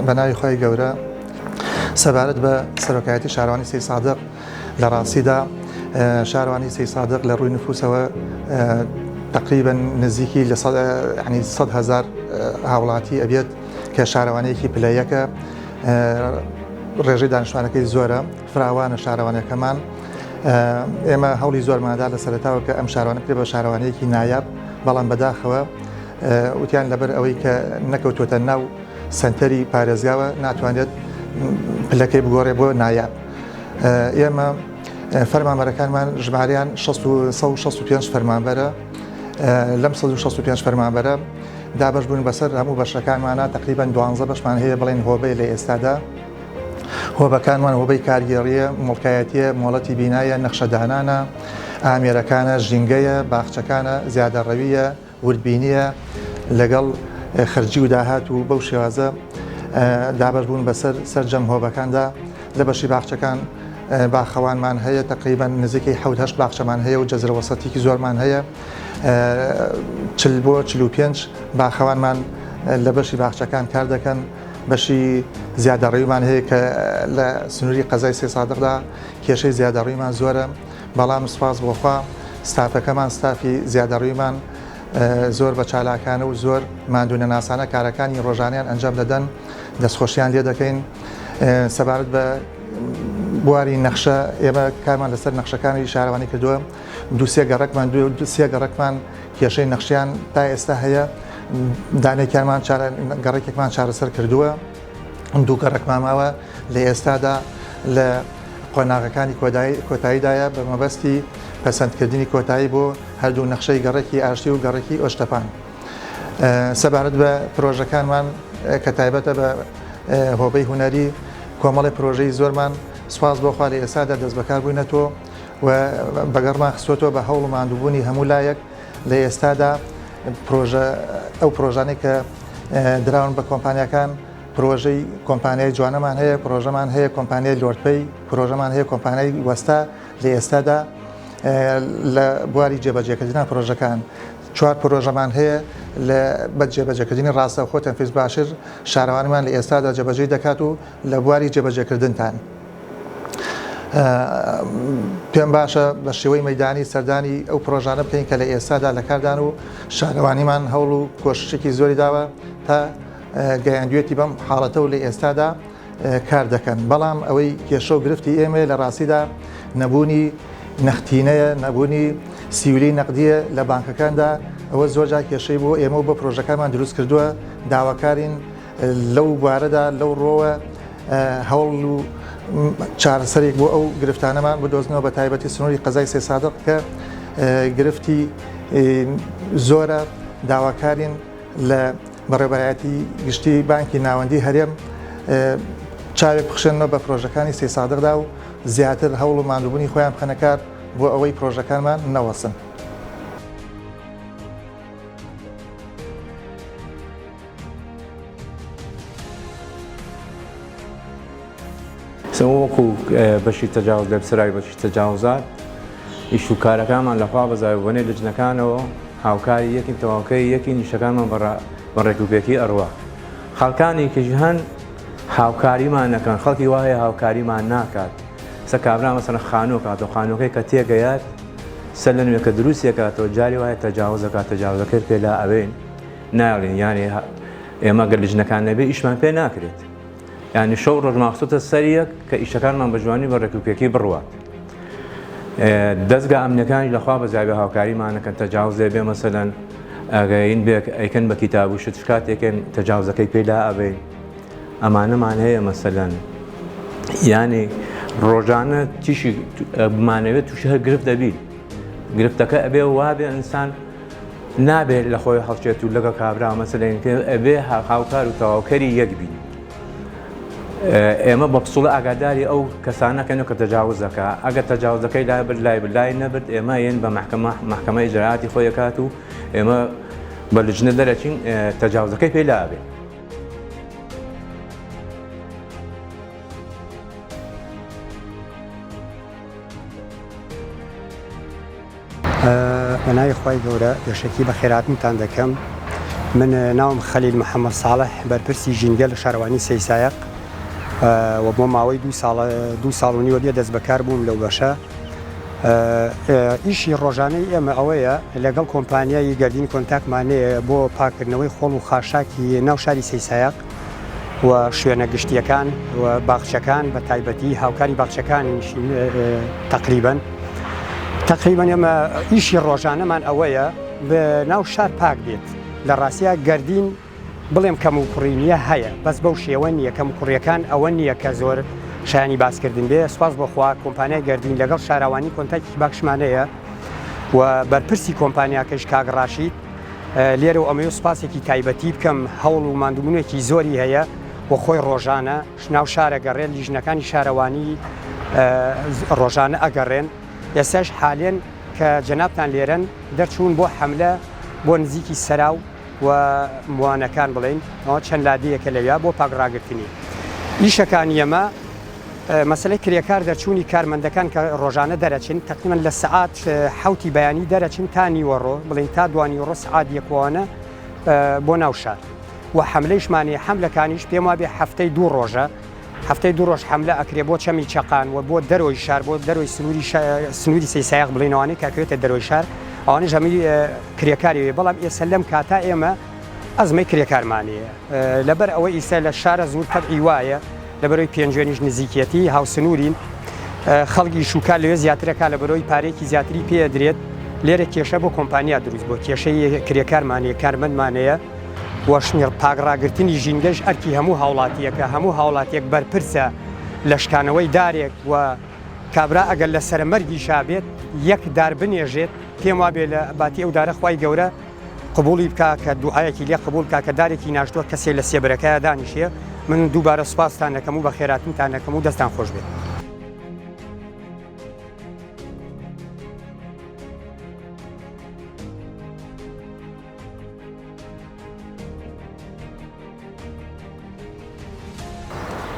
بە ناوی خوای گەورە سەبارەت بە سەرۆکایەتی شارەوانی سەیدسادق لە ڕاستیدا شارەوانی سەیدسادق لە ڕووی نفوسەوە تقریبا نزیکی لە ینی 100 هەزار هاوڵاتی ئەبێت کە شارەوانیەکی پلە یەکە ڕێژەی دانیشتوانەکەی زۆرە فراوانە شارەوانەکەمان ئێمە هەوڵی زۆرماندا لە سەرتاوە کە ئەم شارەوانە بکرێت بە شارەوانیەکی نایاب بەڵام بەداخەوە وتیان لەبەر ئەوەی کە نەکەوتووەتە ناو سەنتەری پارێزگاوە ناتوانێت پلەکەی بگۆڕێ بۆ نایاب. ئێمە فەرمانبەرەکانمان ژمارەیان 165 فەرمانبەرە لەم 165 فەرمانبەرە دابەش بوون بەسەر هەموو بەشەکانمانە تقریبا دوانزە بەشمان هەیە بڵێن هۆبەی لە ئێستادا هۆبەکانمان هۆبەی کارگێڕیە، موڵکایەتیە، مۆڵەتی بینایە، نەخشەدانانە، ئامێرەکانە، ژینگەیە، باخچەکانە، زیادەڕەوییە، وردبینییە لەگەڵ خەرجی و داهات و بەو شێوازە دابەش بوون بەسەر سەرجەم هۆبەکاندا. لە بەشی باخچەکان باخەوانمان هەیە، تەقریبەن نزیکەی حەوت هەشت باخچەمان هەیە و جەزرە وەسەتیکی زۆرمان هەیە، 40 بۆ 45 باخەوانمان لە بەشی باخچەکان کار دەکەن. بەشی زیادەڕەویمان هەیە کە لە سنووری قەزای سەیدسادقدا کێشەی زیادەڕەویمان زۆرە، بەڵام سوپاس بۆ خوا ستافەکەمان ستافی زیادەڕەویمان زۆر بە چالاکانە و زۆر ماندوونەناسانە کارەکانی ڕۆژانەیان ئەنجام دەدەن، دەستخۆشیان لێ دەکەین. سەبارەت بە بواری نەخشە ئێمە کارمان لەسەر نەخشەکانی شارەوانی کردووە، دوو سێ گەڕەکمان دوو سێ گەڕەکمان کێشەی نەخشیان تا ئێستا هەیە، دانێکیانمان گەڕەکێکمان چارەسەر کردووە، دوو گەڕەکمان ماوە لە ئێستادا لە قۆناغەکانی کۆتاییدایە بە مەبەستی پەسەندکردنی کۆتایی بۆ هەردوو نەخشەی گەڕەکی ئاشتی و گەڕەکی ئۆشتەپان. سەبارەت بە پرۆژەکانمان کە تایبەتە بە هۆبەی هونەری کۆمەڵی پرۆژەی زۆرمان سوپاس بۆ خوا لە ئێستادا دەستبەکار بووینەتەوە و بەگەڕمان خستووەتەوە بە هەوڵ و ماندووبوونی هەموو لایەک لە ئێستادا پرۆژە ئەو پرۆژانەی کە دراون بە کۆمپانیاکان پرۆژەی کۆمپانیای جوانەمان هەیە پرۆژەمان هەیە کۆمپانیای لۆردپەی پرۆژەمان هەیە کۆمپانیای وەستا لە ئێستادا لە بواری جێبەجێکردنا پرۆژەکان چوار پرۆژەمان هەیە لە بە جێبەجێکردنی ڕاستەوخۆ تەنفیز باشر شارەوانیمان لە ئێستادا جێبەجێی دەکات و لە بواری جێبەجێکردنتان. پێم باشە بە شێوەی مەیدانی سەردانی ئەو پرۆژانە بکەین کە لە ئێستادا لە کاردان و شارەوانیمان هەوڵ و کۆششێکی زۆری داوە تا گەیاندوێتی بەم حاڵەتە و لە ئێستادا کار دەکەن بەڵام ئەوەی کێشە و گرفتی ئێمەیە لە ڕاستیدا نەبوونی نەختینەیە نەبوونی سیولی نەقدیە لە بانکەکاندا ئەوە زۆرجار کێشەی بۆ ئێمە و بۆ پرۆژەکانمان دروست کردووە داواکارین لەو بوارەدا لەو ڕۆوە هەوڵ و چارەسەرێک بۆ ئەو گرفتانەمان بدۆزنەوە بە تایبەتی سنووری قەزای سەیدسادق کە گرفتی زۆرە داواکارین لە بەڕێوەبەرایەتی گشتی بانکی ناوەندی هەرێم چاوێک بخشێنەوە بە پرۆژەکانی سەیدسادقدا و زیاتر هەوڵ و ماندووبوونی خۆیان بخەنە کار بۆ ئەوەی پرۆژەکانمان نەوەستن. ئێمە وەکو بەشی تەجاوز لێپسراوی بەشی تەجاوزات ئیش و کارەکانمان لەخوا بەزاوی بۆنەی لجنەکانەوە هاوکاری یەکین تەواوکەری یەکین ئیشەکانمان بە ڕێکوپێکی ئەڕوا خەڵکانی کەش هەن هاوکاریمان نەکەن خەڵکی وا هەیە هاوکاریمان ناکات سە کابرا مەسەلەن خانوو کاتەوە خانووەکەی کە تێگەیات سەر لە نوێ کە دروستێکاتەوە جاری وایە تەجاوزەکات تەجاوزەکەی پێ لا ئەوێن نایڵین یانێ ئێمە گەر لیژنەکان نەبێ ئیشمان پێ ناکرێت یعنی شەو ڕۆژمان خستۆتە سەر یەک کە ئیشەکانمان بە جوانی بە ڕێکوپێکی بڕوات دەستگا ئەمنەکانی لەخوا بەزیابێ هاوکاریمانەکەن تەجاوز لێ بێ مەسەلەن ئەگەین بێک ئەیکەن بە کیتاب و شت شکاتێکن تەجاوزەکەی پێ لا ئەبین ئەمانەمان هەیە مەسەلەن یعنی ڕۆژانە تیشی بمانەوێت تووشی هەر گرفت دەبین گرفتەکە ئەبێ وابێ ئینسان نابێت لە خۆی هەڵچێت و لەگەڵ کابرا مەسەلەن ئەبێ هاوکار و تەواوکەری یەک بین ئێمە بە پسوڵە ئاگاداری ئەو کەسانەکەن کە تەجاوز دەکا ئەگەر تەجاوزەکەی لای برد لای برد لای نەبرد ئێمە یەن بە محکمە محکمە ئیجراعاتی خۆی ئەکات و ئێمە بە لجنە دەرەچین تەجاوزەکەی پێ لا ئەبێ. بە ناوی خوای گەورە پێشەکی بەخێرهاتنتان دەکەم. من ناوم خەلیل محەمەد ساڵح بەرپرسی ژینگە لە شارەوانی سەیسایەق و بۆ ماوەی دوو ساڵ دوو ساڵ و نیوە بێ دەست بەکار بووم لەو بەشە ئیشی ڕۆژانەی ئێمە ئەوەیە لەگەڵ کۆمپانیای گەردین کۆنتاکمان هەیە بۆ پاکردنەوەی خۆڵ و خاشاکی ناو شاری سەیسایەق و شوێنە گشتیەکان و باخچەکان بە تایبەتی هاوکاری باخچەکانیشین تەقریبەن تەقریبەن ئێمە ئیشی ڕۆژانەمان ئەوەیە ناو شار پاک بێت لە ڕاستیا گەردین بڵێم کەم و کوڕی نییە هەیە بەس بەو شێوە نییە کەم کوڕیەکان ئەوە نییە کە زۆر شایانی باسکردن بێ سوپاس بۆخوا کۆمپانیای گەردین لەگەڵ شاراوانی کۆنتاکی باشمانەیە و بەرپرسی کۆمپانیاکەش کاک ڕاشید لێرەوە ئەمەوێ سوپاسێکی تایبەتی بکەم هەوڵ و ماندووبوونێکی زۆری هەیە و خۆی ڕۆژانە ناو شارە گەڕێن لیژنەکانی شارەوانی ڕۆژانە ئەگەڕێن ئێستاش حالێن کە جەنابتان لێرەن دەرچوون بۆ حەملە بۆ نزیکی سەراو و موانەکان بڵێین ئەوە چەند لادێیەکە لەویا بۆ پاک ڕاگرتنی ئیشەکانی ئەمە مەسەلەی کرێکار دەرچوونی کارمەندەکان کە ڕۆژانە دەرەچن تەقریبەن لە سەعات حەوتی بەیانی دەرەچن تا نیوەڕۆ بڵێین تا دوانیوەڕۆ سەعات یەکوانە بۆ ناو شار و حەملەیشمانی حەملەکانیش پێم وابێ هەفتەی دوو ڕۆژە هەفتەی دوو ڕۆژ حەملە ئەکرێ بۆ چەمی چەقان و بۆ دەرۆی شار بۆ دەرۆی سنووری سنووری سەیسایەق بڵێین ئەوانەی کە ئەکەوێتە دەرۆی شار ئەوانیش هەمووی کرێکاری بەڵام ئێستا لەم کاتا ئێمە ئەزمەی کرێکارمان هەیە لەبەر ئەوەی ئیستا لە شارە زور تەبعی وایە لەبەرەوەی پێنجوێنیش نزیکیەتی هاوسنوورین خەڵک ئیش و کار لەوێ زیاترەکا لەبەرەوەی پارەیەکی زیاتری پێ ئەدرێت لێرە کێشە بۆ کۆمپانیا دروست بووە کێشەی کرێکارمان هەیە کارمەندمان هەیە و پاک ڕاگرتنی ژینگەش ئەرکی هەموو هاوڵاتیەکە هەموو هاوڵاتیەک بەرپرسە لە شکانەوەی دارێک و کابرا ئەگەر لە سەرەمەرگیشا بێت یەک دار بنێژێت پێم وابێ لە باتی ئەو دارە خوای گەورە قبوڵی بکا کە دوعایەکی لێ قبوڵ بکا کە دارێکی ناشتوە کەسێ لە سێبەرەکەیا دانیشێ من دووبارە سوپاستان ئەکەم و بەخێراتنتان ئەکەم و دەستان خۆش بێت.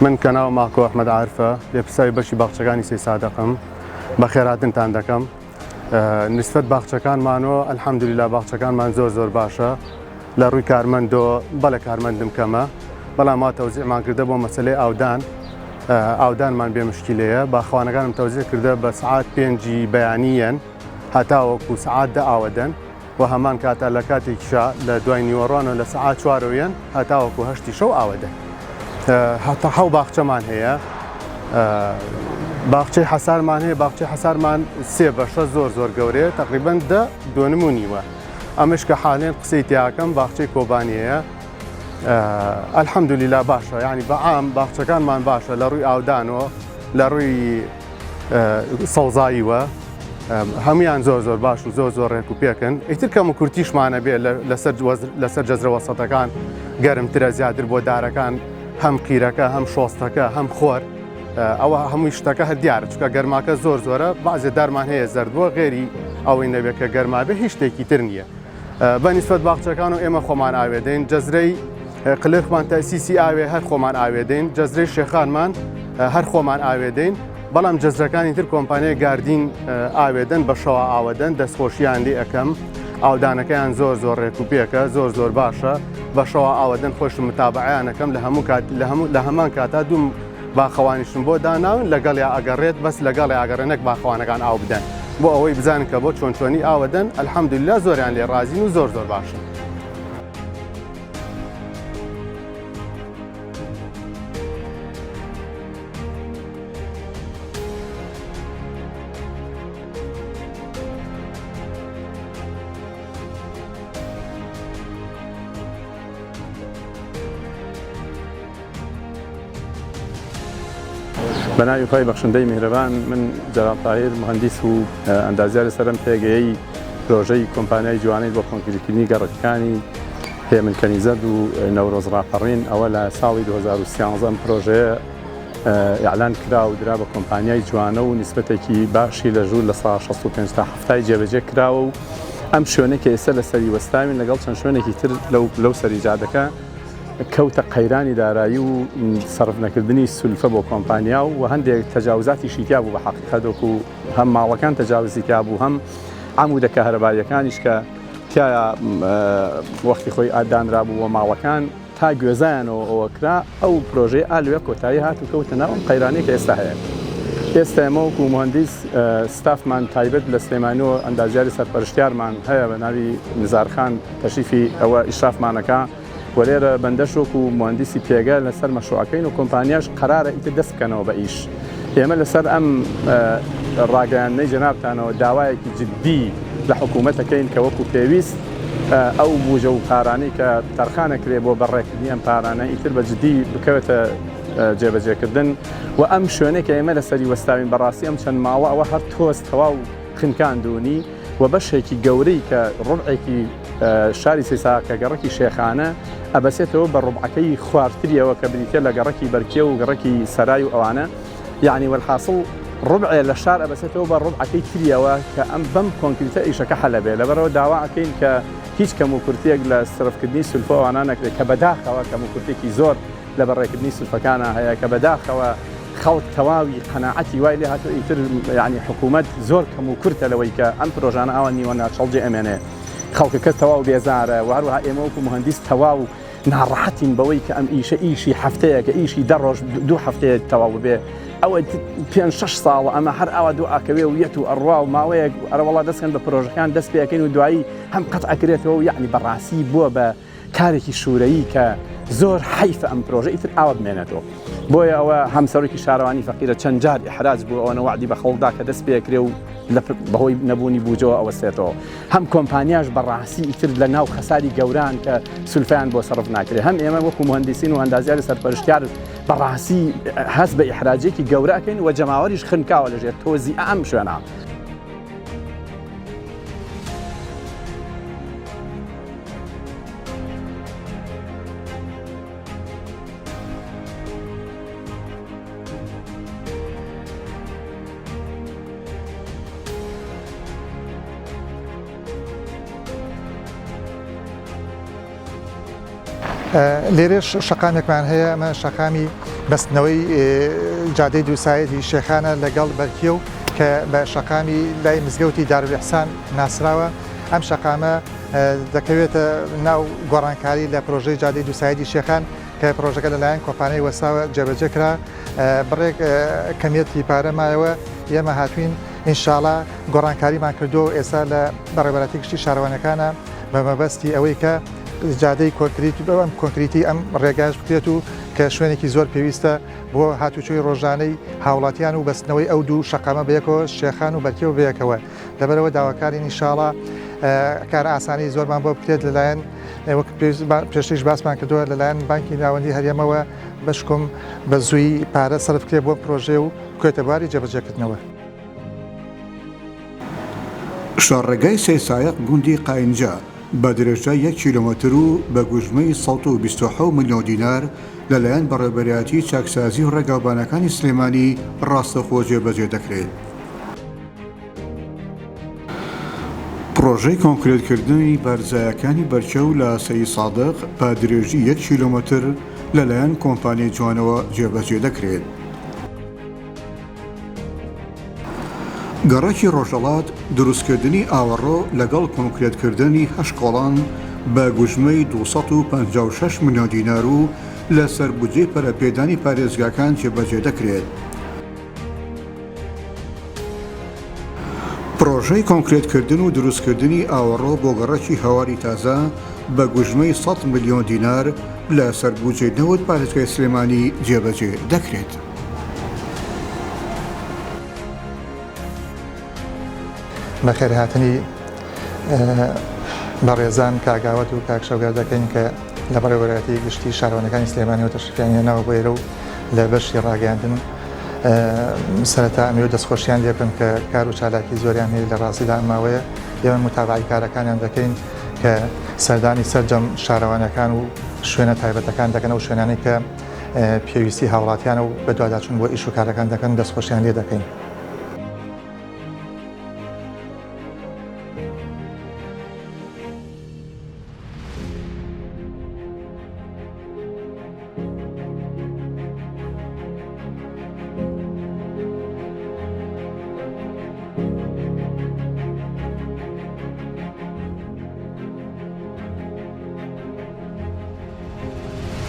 من کە ناوم ماکۆ ئەحمەد عارفە لێپرسراوی بەشی باخچەکانی سەیسادقم بەخێرهاتنتان دەکەم. نسبەت باخچەکانمانەوە الحمدللە باخچەکانمان زۆر زۆر باشە لە ڕووی کارمەندۆ بەڵێ کارمەندم کەمە بەڵام وا تەوزیعمان کردە بۆ مەسلەی ئاودان ئاودانمان بێ مشکیلەیە باخوانەکانم تەوزیع کردە بە سعات پێنجی بەیانیەن هەتاوەکو سعات دە ئاوەدەن و هەمان کاتا لە کاتێکیشا لە دوای نیوەڕۆانەوە لە سەعات چوارەوە یەن هەتاوەکو هەشتی شەو ئاوەدەن. هەتا حەو باخچەمان هەیە باخچەی حەسارمان هەیە باخچەی حەسارمان سێ بەشە زۆر زۆر گەورەیە تقریبا دە دۆنم و نیوە ئەمش کە حالێن قسەی تیاکەم باخچەی کۆبانیەیە الحەمدللا باشە ینی بەعام باخچەکانمان باشە لە ڕووی ئاودانەوە لە ڕووی سەوزاییوە هەمویان زۆر زۆر باش و زۆر زۆر ڕێک و پێکن ئیتر کەم و کورتیشمانە بێ لەسەر لەسەر جەزرە وەسەتەکان گەرمترە زیاتر بۆ دارەکان هەم قیرەکە هەم شۆستەکە هەم خۆر ئەوە هەمووی شتەکە هەر دیارە چکە گەرماکە زۆر زۆرە بازێ دارمان هەیە زەرد بووە غێری ئەوەی نەبێت کە گەرما بێ هیچ شتێکی تر نییە بە نیسبەت باخچەکان و ئێمە خۆمان ئاوێدەین جەزرەی قلرخمان تەسیسی ئاوێ هەر خۆمان ئاوێدەین جەزرەی شێخانمان هەر خۆمان ئاوێدەین بەڵام جەزرەکانی تر کۆمپانیای گاردین ئاوێدەن بە شەوە ئاوەدەن دەستخۆشیان لێ ئەەکەم ئاودانەکەیان زۆر زۆر ڕێک و پێکە زۆر زۆر باشە بە شەوە ئاوەدەن خۆشم متابعیانەکەم لە هەموو کات لە هەموو لە هەمان کاتا دوم باخەوانیشم بۆ داناون لەگەڵیا ئەگەڕێت بەس لەگەڵی ئاگەڕێ نەک باخەوانەکان ئاو بدەن بۆ ئەوەی بزانن کە بۆ چۆن چۆنی ئاوەدەن الحمدللە زۆریان لێ ڕازین و زۆر زۆر باشن. بە ناوی خوای بەخشندەی میهرەبان من جەلال تاهیر موهەندیس و ئەندازیاری سەرم پێگەیەی پرۆژەی کۆمپانیای جوانەی بۆ کۆنکریتکردنی گەڕەکەکانی هێمن کەنیزەرد و نەورۆز ڕاپەڕین ئەوە لە ساڵی 2013 ئەم پرۆژەیە ئیعلان کرا و درا بە کۆمپانیای جوانە و نیسبەتێکی باشی لە ژوور لە سا 65 تا 70 جێبەجێ کراوە و ئەم شوێنەی کە ئێستا لەسەری وەستاوین لەگەڵ چەند شوێنێکی تر لەو سەری جادەکە کەوتە قەیرانی دارایی و سەرف نەکردنی سولفە بۆ کۆمپانیا و هەندێک تەجاوزاتیشی تیا بوو بە حەقیقەت وەکو هەم ماڵەکان تەجاوزی تیا بوو هەم عەمودە کەهرەباییەکانیش کە تیایا وەختی خۆی دانرابوو بۆ ماڵەکان تا گوێزایانەوە ئەوە کرا ئەو پرۆژەی ئا لەوێ کۆتایی هات و کەوتە ناو ئەم قەیرانەی کە ئێستا هەیە. ئێستا ئێمە وەکو موهەندیس ستافمان تایبەت لە سلێمانیەوە ئەندازیاری سەرپەرشتیارمان هەیە بە ناوی نزار خان تەشریفی ئەوە ئیشرافمانەکا و لێرە بەندەش وەکو موهەندیسی پێگە لەسەر مەشروعەکەین و کۆمپانیاش قەرارە ئیتر دەست بکەنەوە بە ئیش. ئێمە لەسەر ئەم ڕاگەیاندنەی جەنابتانەوە داوایەکی جدی لە حکوومەت ئەکەین کە وەکو پێویست ئەو بوجە و پارانەی کە تەرخان ئەکرێ بۆ بەڕێکردنی ئەم پارانە ئیتر بە جدی بکەوێتە جێبەجێکردن و ئەم شوێنەی کە ئێمە لەسەری وەستاوین بەڕاستی ئەم چەند ماڵە ئەوە هەر تۆز تەواو خنکاندونی و بەشێکی گەورەی کە ڕوبعێکی شاری سیساق کە گەڕەکی شێخانە ئەبەسێتەوە بە ڕوبعەکەی خوارتریەوە کە بریتە لە گەڕەکی بەرکێ و گەڕەکی سەرای و ئەوانە یعنی وەلحاسڵ ڕوبعێ لە شار ئەبەسێتەوە بە ڕوبعەکەی تریەوە کە ئەم بەم کۆنکریتە ئیشەکە حەلەبێ لەبەرەوە داوا ئەکەین کە هیچ کەم و کورتیەک لە سرفکردنی سولفە ئەوانە نەکرێت کە بەداخەوە کەم و کورتێکی زۆر لە بەڕێکردنی سولفەکانا هەیە کە بەداخەوە خەڵک تەواوی قەناعەتی وای لێ هاتووە ئیتر یانی حکوومەت زۆر کەم و کورتە لەوەی کە ئەم پرۆژانە ئاوا نیوە ناچەڵ جێ ئەمێنێ خەڵکەکە تەواو بێزارە و هەروەها ئێمە وەکو موهەندیس تەواو ناڕەحەتین بەوەی کە ئەم ئیشە ئیشی هەفتەیەکە ئیشی دە ڕۆژ دوو هەفتەیە تەواو ببێ ئەوە پێنج شەش ساڵە ئەمە هەر ئاوا دوو ئاکەوێ و یەت و ئەڕوا و ماوەیەک ئەرەوەڵا دەستکەن بە پرۆژەکان دەست پێەکەین و دوایی هەم قەت ئەکرێتەوە و یعنی بەڕاستی بووە بە کارێکی شورەیی کە زۆر حەیفە ئەم پرۆژە ئیتر ئاوا بمێنێتەوە بۆیە ئەوە هەم سەرۆکی شارەوانی فەقیرە چەند جار ئیحراج بوو ئەوەنە وەعدی بە خەڵکدا کە دەست پێکرێ و بەهۆی نەبوونی بوجەوە ئەوەستێتەوە هەم کۆمپانیاش بەڕاستی ئیتر لە ناو خەساری گەوران کە سولفیان بۆ سەرف ناکرێ هەم ئێمە وەکو مهندسین و ئەندازیاری سەرپەرشتیار بەڕاستی هەست بە ئیحراجێکی گەورەکەین و جەماوەریش خنکاوە لەژێر تۆزی ئەم شوێنە. لێرەش شەقامێکمان هەیە ئەمە شەقامی بەستنەوەی جادەی دووسایەتی شێخانە لەگەڵ بەرکێ و کە بە شەقامی لای مزگەوتی دارولئیحسان ناسراوە ئەم شەقامە دەکەوێتە ناو گۆڕانکاری لە پرۆژەی جادەی دووسایدی شێخان کە پرۆژەکە لەلایەن کۆمپانیای وەساوە جێبەجێ کرا بڕێک کەمیەتی پارە مایەوە ئێمە هاتوین ئینشاڵا گۆڕانکاریمان کردووە و ئێستا لە بەڕێوەبەرایەتی گشتی شارەوانیەکانە بە مەبەستی ئەوەی کە جادەی کۆنکریت ئەم کۆنکریتی ئەم ڕێگاش بکرێت و کە شوێنێکی زۆر پێویستە بۆ هاتوچۆی ڕۆژانەی هاوڵاتیان و بەستنەوەی ئەو دوو شەقامە بەیەکەوە شێخان و بەرکێو بەیەکەوە لەبەرئەوە داواکارین ئینشاڵا کار ئاسانی زۆرمان بۆ بکرێت لەلایەن وەک پێشتریش باسمان کردووە لەلایەن بانکی ناوەندی هەرێمەوە بەشکم بە زووی پارە سەرف بکرێت بۆ پرۆژەیە و بکەوێتە بواری جێبەجێکردنەوە. شاڕێگای سەیسایەق گوندی قاینجە بە درێژای یەک کیلۆمەتر و بە گوژمەی 127 ملیۆن دینار لەلایەن بەڕێوەبەرایەتی چاکسازی و ڕێگاوبانەکانی سلێمانی ڕاستەوخۆ جێبەجێ دەکرێت. پڕۆژەی کۆنکرێتکردنی بەرزایەکانی بەرچەو لە سەیدسادق بە درێژی یەک کیلۆمەتر لەلایەن کۆمپانیای جوانەوە جێبەجێ دەکرێت. گەڕەکی ڕۆژهەڵات دروستکردنی ئاوەڕۆ لەگەڵ کۆنکرێتکردنی هەشت کۆڵان بە گوژمەی 256 ملیۆن دینار و لەسەر بودجەی پەرەپێدانی پارێزگاکان جێبەجێ دەکرێت. پڕۆژەی کۆنکرێتکردن و دروستکردنی ئاوەڕۆ بۆ گەڕەکی هەواری تازە بە گوژمەی سەد ملیۆن دینار لە سەر بودجەی نەوت پارێزگای سلێمانی جێبەجێ دەکرێت. بەخێرهاتنی بەڕێزان کاک ئاوات و کاک شەوگار دەکەین کە لە بەڕێوەبەرایەتی گشتی شارەوانیەکانی سلێمانیەوە تەشریفیان هێناوە بۆ ئێرە و لە بەشی ڕاگەیاندن سەرەتا ئەمەوێت دەستخۆشیان لێ بکەم کە کار و چالاکی زۆریان هەیە لە ڕاستیدا ئەم ماوەیە ئێمە متابعی کارەکانیان دەکەین کە سەردانی سەرجەم شارەوانەکان و شوێنە تایبەتەکان دەکەن ئەو شوێنانەی کە پێویستی هاوڵاتیانە و بەدواداچوون بۆ ئیش و کارەکان دەکەن دەستخۆشیان لێ دەکەین.